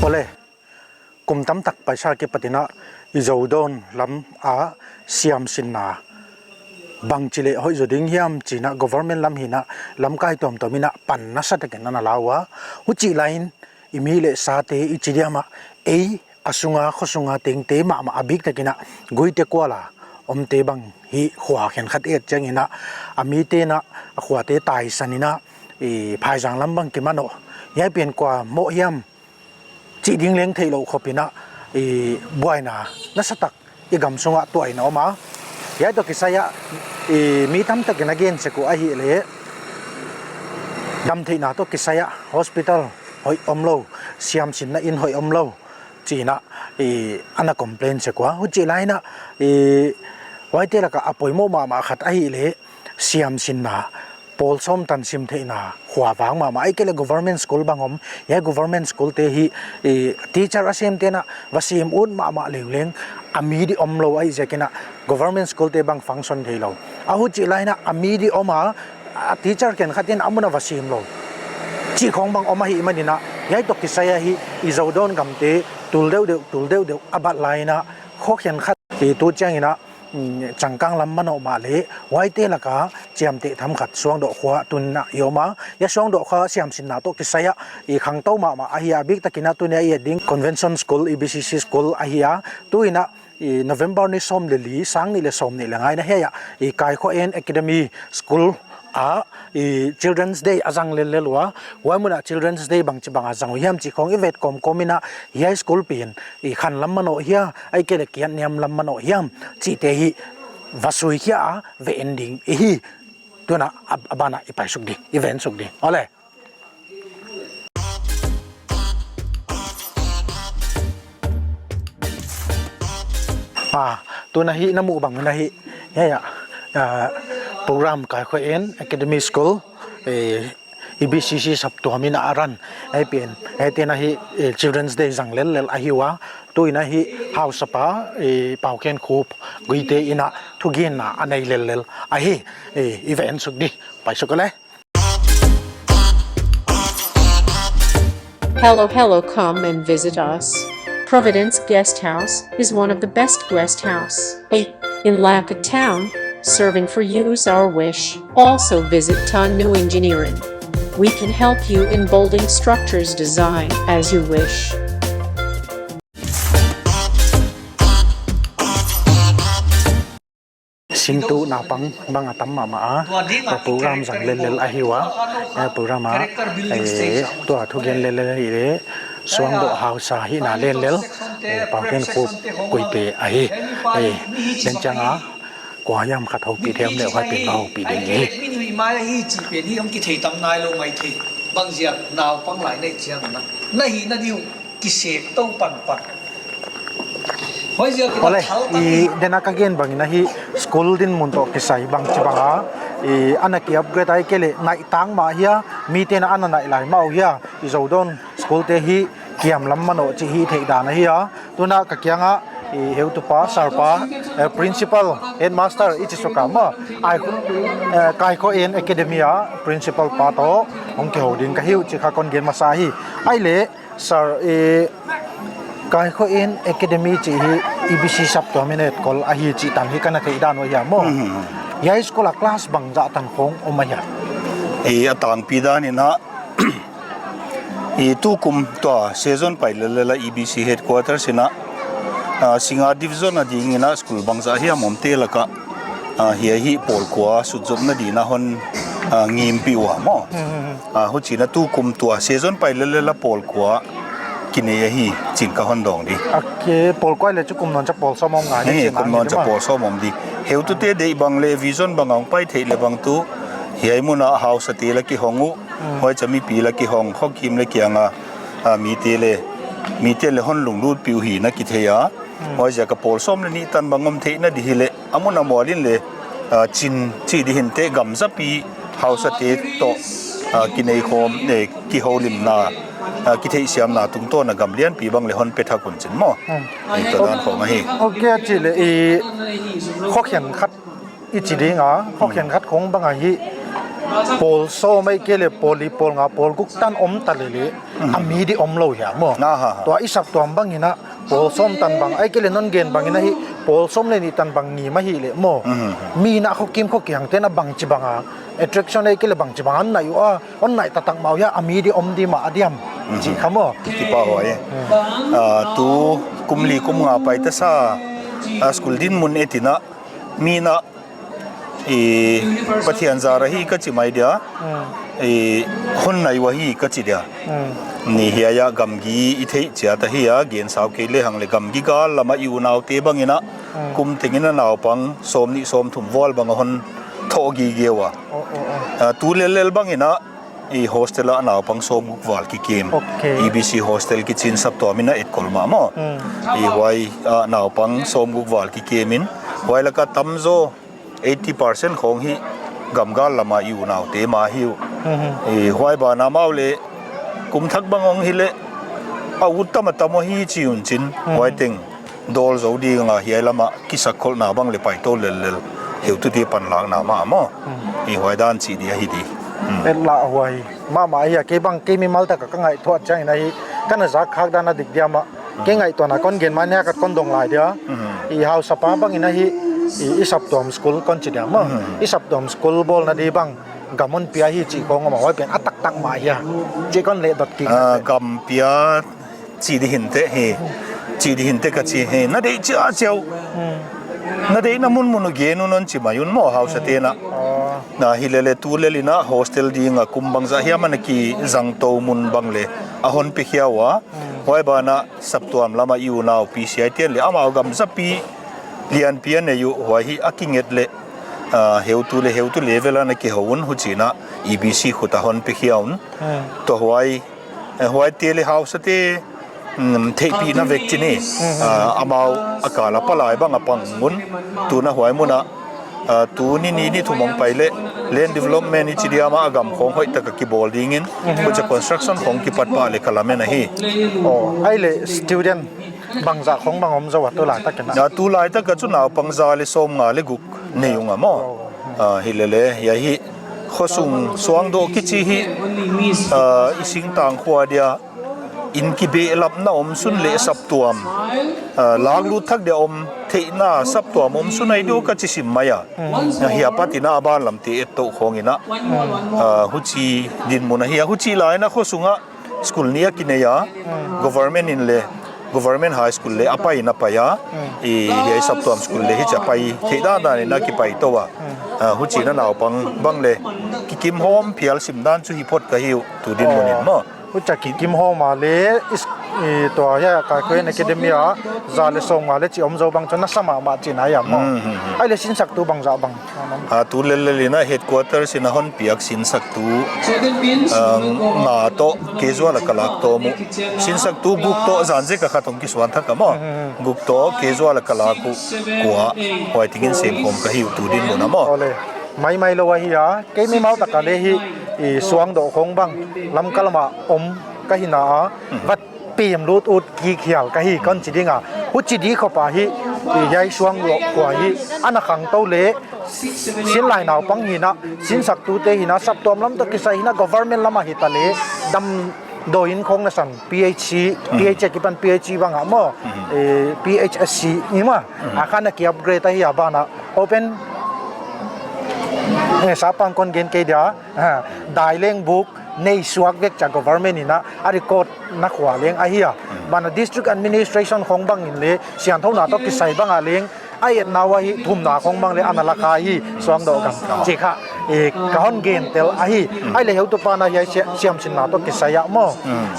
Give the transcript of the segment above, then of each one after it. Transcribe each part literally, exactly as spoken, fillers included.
Ole, kum tamtak paisa kipat in a i Zodawn lam a siamsinna bangchi leh hoih zaw ding hiam chi in a government lam hi in a lamkai tuamtuam in a pan nasatak in ana la ua. Huchih lai in i mi leh sate i chi diam a, ei a sung a, kho sung a tengte mahmah a biktak in a Guite kual a omte bang hi khua khenkhat et chiang in a, a mite'n a khuate taisan in a, i phaizang lam bang kiman uh. Hiai pen kua moh hiam chih ding leng theihlouh khop in a, i buaina nasatak i gam sung ah tuah in a om a. Hiai toh kisai a, i mi tamtak in a gen sek uh ahihleh, damtheihna toh kisai a hospital hoih omlou, siamsinna inn hoih omlou chi in a, i ana complain sek ua. Huchih lai in a, i huaite lak a a poimoh mahmah khat ahihleh siamsinna, pawl sawm tan sim theihna khua vang mahmah, ahihkeileh government school bang om. Hiai government school te hi, i teacher a semte'n a va sem ut mahmah leh leng, a mi di omlou ahih ziak in a government school te bang function theilou. A huchih lai in a a mi di om a, a teacher khenkhat in a mun a va sem lou chih khong bang om ahihman in a, hiai toh kisai a hi i Zodawn gamte tul deuhdeuh, tul deuhdeuh a bat lai in a, kho khenkhat i tu chiang in a, mm, changkang lam manoh mahleh, huaite lak a chiamteh tham khat Suangdoh khua tun in a i om a. Hiai Suangdoh khua siamsinna toh kisai a i khangtou mahmah ahi a, biktak in a tuni a i et ding Convention School, E B C C school ahi a. Tu in a, i November ni sawm leh li, sang nih leh sawmnih leh nga in a hiai a, i Kaikho-En Academy School a, i Children's Day a zang lellel ua. Huai mun a Children's Day bangchibang a zang uh hiam chih khong i vet kawmkawm in a, hiai school pen i khan lam manoh hia, ahihkeileh kiat niam lam manoh hiam chihte hi va suikhia a, va en ding i hi. Tun a, a, a ban ah i pai suk di, i va en suk di. Ole. Ah, tun a hi na muh bang in a hi, hiai a, ah, program Kaikho-En Academy School, eh, E B C C saptuam in a run. Hiai pen, hiaite'n a hi, eh, Children's Day zang lellel ahi ua. Tu in a hi hausapa, eh, Paukhenkhup Guite in a thugenna a nei lellel ahi, eh, i va en suk di, pai suk ole. Hello, hello, come and visit us. Providence Guest House is one of the best guest house in Langkaat Town, serving for you is our wish. Also visit Tan New Engineering. We can help you in building structures design as you wish. Singtu naupang bang a tam mahmah a, tua program zang lellel ahi ua, eh, program a, eh, tua thugen lellel ahihleh, Suangdoh hausa hihna lellel, eh, Paukhenkhup Guite ahi, eh, den chiang a, kua hiam khat houpih theih om leh huai pen va houpih ding hi. Min hi mai ahi chih pen hi hong kithei tam nailou maithei, bangziak naupang lai na hih chiang a na, na hihna di uh kisek tou panpan. Huaiziak in a, ole, thal tak i hi. Den a ka gen bang in a hi school dinmun toh kisai bangchibang a, i ana ki upgrade ahihkeileh naih tang mah hia, mite'n a ana naih lai mah uh hia, i Zodawn school te hi kiam lam manoh chih hih theih dan ahi a. Tun a ka kiang a, i heutupa, sir pa, eh, principal, headmaster i chi suk a maw, ai, eh, Kaikho-En Academy a principal pa toh hong kihou ding ka hi uh chih kha kon gen masa hi. Ahihleh, sir, eh, Kaikho-En Academy chih hi E B C saptuam in a etkol ahi chih tan hi ka na theih dan uh ahi a maw. Mhm. Hiai school a class bangzah tan khong om ahia? Eh, a tangpi dan in a, i tukum tua season pai lellel a E B C headquarters in a, ah, Singngat division a ding in a school bangzah hiam omte lak a, ah, hiai hi pawl kua sutzopna di in a hon, ah, ngimpih ua maw. Hmm, hmm, hmm. Ah, huchiin a tukum tua season pai lellel a pawl kua kinei ahi chi'n ka hon dawng di. Ok, pawl kua leh chu kum nawn chiang pawl sawm om ngai. Hi, kum nawn chiang pawl sawm om di. Heutute deih bang leh vision bang a hong pai theih leh bang tu hiai mun a hausate la kihong uh. Hmm. Huai chiang mipi la kihong, khokim leh kiang a, ah, mite leh, mite leh hon lunglutpih uh hi'n a kithei a. Hmm. Huaiziak a pawl sawm leh nih tan bang om theihna di hileh, a mun a mual in leh, ah, chin chih di hinteh, gam zapi hausate toh, ah, kinei khawm, eh, kihoulimna, ah, kitheihsiamna tungtawn a gam lianpi bang leh hon pe thak un chi'n maw. Hmm. Ei, tua dan khong ahi. Ok, chih leh i khokhen khat i chi ding a, khokhen khat khong bang ahi. Pawl sawm ahihkeileh pawl li, pawl nga, pawl guk tan om ta leh leh, a mi di om lou hia maw. Aha. Tua i saptuam bang in a, pawl sawm tan bang, ahihkeileh non gen bang in a hi, pawl sawm leh nih tan bang ngim ahihleh maw. Mi in a khokim kho kihang te'n a bangchi bang a attraction ahihkeileh bangchi bang a hon nai ua, hon nai taktak mah uh hia, a mi di om di mah a diam. Chih kha maw. Kipak huai. Ah, tu kum li kum nga pai ta sa, ah, school dinmun et in a, mi in a, i, Pathian zar ahi ka chi mai dia. I, hon nai uh ahi ka chi dia. Ni hiai a gamgi i theih chiat ahi a, gen sau kei lehang leh gamgi gal lam a i unaute bang in a, kum teng in a naupang sawmnih sawmthum val bang a hon thoh gige ua. Ah, tu lellel bang in a, i hostel a naupang sawmguk val kikem. E B C hostel kichi in saptuam in a etkol mahmah. I huai a naupang sawmguk val kikem in, huai lak a tamzaw eighty percent khong hi gamgal lam a i unaute mah hi uh. I huai ban ah amau leh kum thak bang hong hi leh a ut tam a tam uh hi chi un chin. Huai teng dawl zou ding a hiai lam a kisakholhna bang leh paitou lellel, heutute panlakna mahmah. I huai dan chih di ahi di. Etla huai mahmah ahi a, kei bang kei mimal tak a ka ngaihtuah chiang in a hi, ka na zak khak dan a dik diam a. Kei ngaihtuahna kon gen mai nia ka kon dong lai dia. I hausapa bang in a hi, i, i saptuam school kon chi diam maw. I saptuam school bawlna di bang gam hon pia hi chih khong om a, huai pen a taktak mah hia. Chih kon leh dot kik. Ah, gam pia chi di hinteh hi. Chi di hinteh ka chi hi. Na deih chiauchiau. Na deihna munmun uh gen un hon chi mai un maw hausate'n a. Na hi lele tu lel in a hostel ding a kum bangzah hiam a na kizang tou mun bang leh a hon pe khia ua. Huai ban ah saptuam lam a i unau P C I te'n leh amau gam zapi lianpi a nei uh, huai hi a kinget leh, ah, heutu leh heutu level a na kihou un, huchi'n a E B C khut a hon pe khia un. Tua huai, eh, huaite leh hausate, mm, theihpihna vek chi ni, ah, amau a kal a palai bang a pang un, tu'n a huai mun ah, ah, tu ni ni ni thum hong pai leh land development i chi diam a gam khong hoihtak a kibawl ding in, huchia construction khong kipat pah leh ka lamen ahi. Oh, ai leh student bangzah khong bang om zou a tulai tak in a? Ah, tulai tak a chu naupang za leh sawmnga leh guk nei ung a maw. Ah, hi lele, hiai hi khosung Suangdoh kichi hi, ah, i singtang khua dia in kibehlapna omsun leh saptuam, ah, laklut thak dia om theihna saptuam omsun ahi diam ka chi sim mai a. Ah, hiai apat in a a ban lamte et tou khong in a, ah, huchi dinmun ahi a, huchi lai in a khosung ah school nih a kinei a, government in leh, government high school leh a pai in a pai a, i, hiai saptuam school leh hichia pai theih dandan in a kipai tou a. Ah, huchi'n a naupang bang leh kikim hawm phial sim dan chu hi phot ka hi uh tu dinmun in maw. Huchia kikim hawm a leh is, i, tua hiai Kaikhawin Academy a za leh sawmnga leh chi om zou bang chu na sa mahmah chihna hia maw. Ai leh sinsaktu bangzah bang? Ah, tu lellel in a headquarters in a hon piak sinsaktu, ah, nga toh casual a ka lak tawm uh. Sinsaktu guk toh zan zek a khat hong kisuan thak a maw. Guk toh casual a ka lak uh kua, huai teng in sem khawm ka hi uh tu dinmun a maw. Ole, maimai lou ahi a, kei mimal tak a leh hi, i, Suangdoh khong bang Lamka lam a om ka hihna a, vat pem lut ut kik hial ka hi kon chi ding a. Huchi di khop a hi, i, hiai Suangdoh khua hi ana khangtou leh, sinlai naupang hi'n a, sinsaktute hi'n a, saptuam lam toh kisai hi'n a, government lam a hita leh, damdawi in khong na san, P H C, P H C akipan P H C bang a maw, eh, P H S C ni maw, a kha na ki upgrade ahi a ban ah, open, eh, sap a kon gen kei dia, ah, dai leng buk nei suak vek chia government in a, a record na khua leng ahi a. Ban ah district administration khong bang in leh, siangthouna toh kisai bang a leng, a etna uh ahi, thumna khong bang leh ana la kha hi, Suangdoh gam. Chih kha, eh, ka hon gen tel ahi. Ai leh heutupa'n a hiai sia-, siamsinna toh kisai a maw.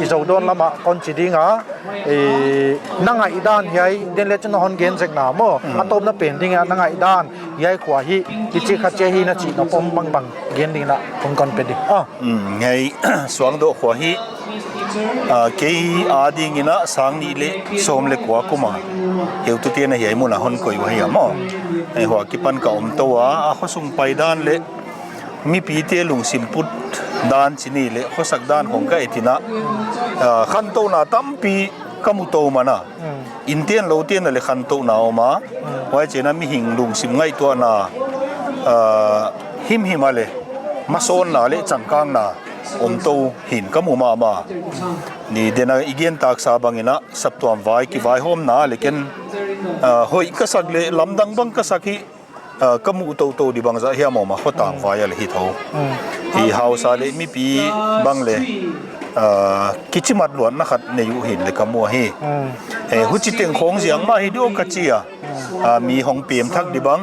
I Zodawn lam a kon chi ding a, eh, na ngaihdan hiai, den leh chu na hon gen zek na maw. A tawpna pen ding a na ngaihdan, hiai khua hi, kichi kha chia hi na chih nop om bangbang gen ding in a, kon kon pe di. Ah. Um, hiai Suangdoh khua hi, ah, kei a ding in a sang nih leh sawm leh kua kum a heutute'n a hiai mun a hon koih uh ahi a maw. Hiai khua akipan ka om tou a, a khosung paidan leh mipite lungsim put dan chi ni leh khosak dan khong ka et in a, ah, khantouna tampi ka mu tou man a. Innte'n loute'n a leh khantouna om a. Huai chiang a mihing lungsim ngaihtuahna, ah, himhim a leh, Masawnna leh changkanna om tou hi'n ka mu mahmah. Nidang a i gen taksa bangin a saptuam vai kivaihawmna leh ken, ah, hoih ka sak leh lamdang bang ka sak hi, ah, ka muh toutou di bang zah hiam om a, khotang vai a leh hi thou. Hi hausa leh mipi bang leh, ah, kichimat luatna khat nei uh hi'n leh ka mu hi. Eh, huchi teng khawng ziak mah hi diam ka chi a. Ah, mi hong pem thak di bang,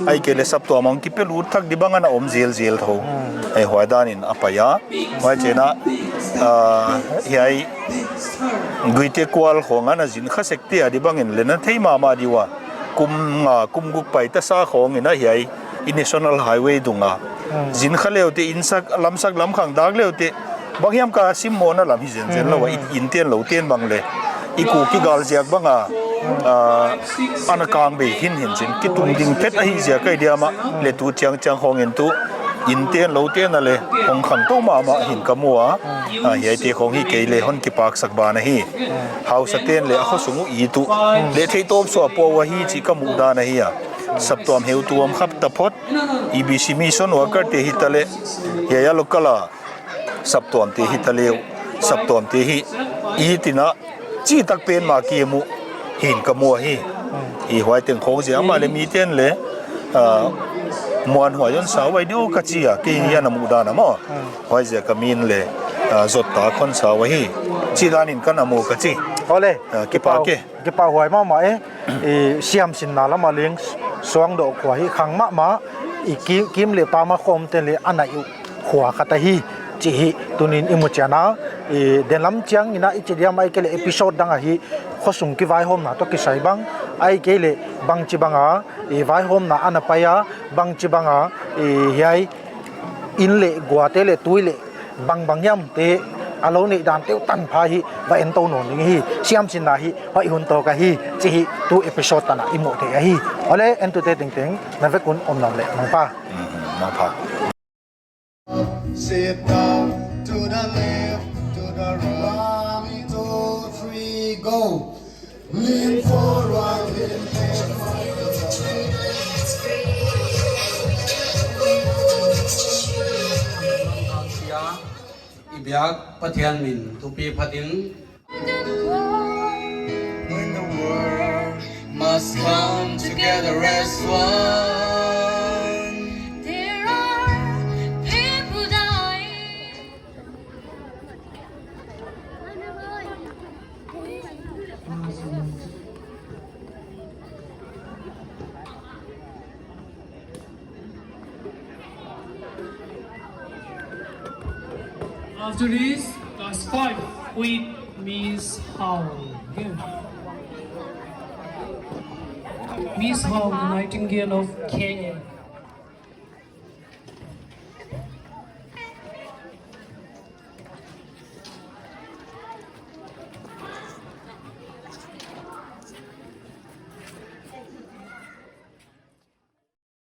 ahihkeileh saptuam hong kipelut thak di bang ana om zelzel thou. Eh, huai danin a pai a. Huai chiang a, ah, hiai Guite kual khawng ana zin kha sek te a di bangin leh na thei mahmah di ua. Kum nga, kum guk pai ta sa khawngin a hiai i National Highway dung a zin kha le uh teh, inn sak, lam sak lam khang dak le uh teh, bang hiam ka simmohna lam hi zenzen lou a, i, innten loute'n bang leh i ku kigal ziak bang a, ah, ana kang bei hinhin chin, kitung ding phet ahi ziak ahi diam a, leh tu chiangchiang khawngin tu innten loute'n a leh hong khang tou mahmah hi'n ka mu a. Ah, hiaite khawng hi kei leh hon kipaksak ban ahi. Hausate'n leh a khosung uh it uh leh theihtawp suah pua uh ahi chih ka muhdan ahi a. Saptuam heutu om khap taphot, E B C mission worker te hitaleh, hiai a local a saptuamte hitaleh, saptuamte hi it in a, chitak pen mah ki mu hi'n ka mu hi. I huai teng khawng ziak mah leh mite'n leh, ah, muanhuai hon sa uh ahi diam ka chi a, kei hiai a muhdan a maw. Huaiziak a min leh, ah, zot tak hon sa uh ahi. Chih danin ka na mu ka chi. Ole, ah, kipak e. Kipahhuai mahmah e. I siamsinna lam a leng Suangdoh khua hi khang mahmah, i ki-, kim leh pam a khawmte'n leh a naih uh khua khat ahi chih hi tuni'n i mu chian a. I denlam chiangin a i chi diam, ahihkeileh episode dang a hi khosung kivaihawmna toh kisai bang, ahihkeileh bangchi bang a i vaihawmna ana pai a, bangchi bang a i hiai inn leh guate leh tui leh bangbang hiamte a lou neih dante uh tanpha hi va en tou nawn ding hi. Siamsinna hi hoih hun tawk ahi chih hi tu episode tan a i muh theih ahi. Ole, entute tengteng na vek un omnuam leh mangpha. Mhm, mangpha. Sit down to the left, to the right. One, two, three, go. Lean forward, lean forward. I biak Pathian min thupi phatin. When the world must come together as one. There are people dying. After this, class five with Miss Hao. Miss Hao, the Nightingale of Kenya.